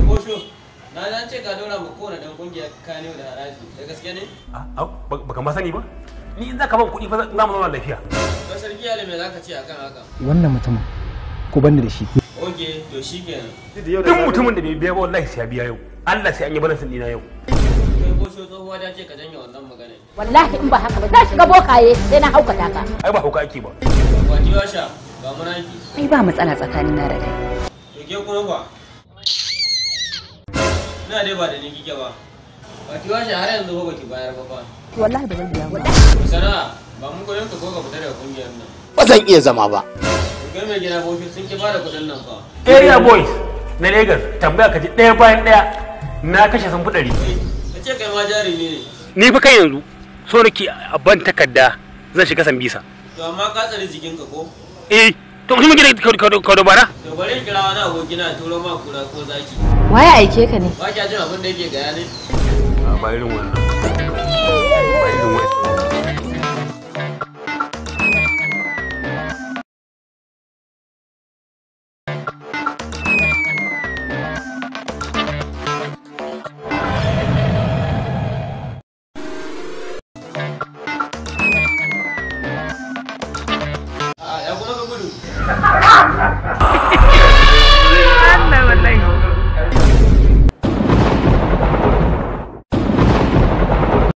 Bosho, na ji an ce ka dora ma kowane dan kungiya kaniyo da haraji, da gaske ne? Baka ma sani ba? Ni in zaka ban kuɗi fa za mu zauna lafiya. Ba sarki Ali me zaka ce akan haka? Wannan mutumin ku banni da shi. Oke, to shikenan. Duk mutumin da bai biya ba wallahi sai ya biya yau. Allah sai an yi balansin ɗina yau. Kai Bosho tsohuwa ta ce ka janye wannan magana. Wallahi in ba haka ba za shiga bokaye sai na haukata ka. Ai ba hauka ake ba. Kwati washa, ba munaki. Ai ba matsala tsakanina da kai. To ke kuma fa? Ina dai ba da ni kike ba. Kwati washa har yanzu ba baki bayar ba fa. Wallahi ba zan biya ba. Sana'a, ba mun kuɗin ka ko ka fita daga kungiyar nan. Ba zan iya zama ba. To kai mai gida Bosho sun ki bada kuɗin nan fa. Area boys na Lagos tambaya ka ji ɗaya bayan ɗaya na kashe sun fi 100. Ka ce kai ma jarumi ne. Ni fa kai yanzu so nake a ban takarda zan shiga Sambisa. To amma ka tsare jikinka ko? Eh, to mutumin gida ka dabara. To bari in kira wani abokina turo ma kura ko zaki. Waye aike ka ne? Ba kya jin abin da yake gaya ne? Ba irin wannan.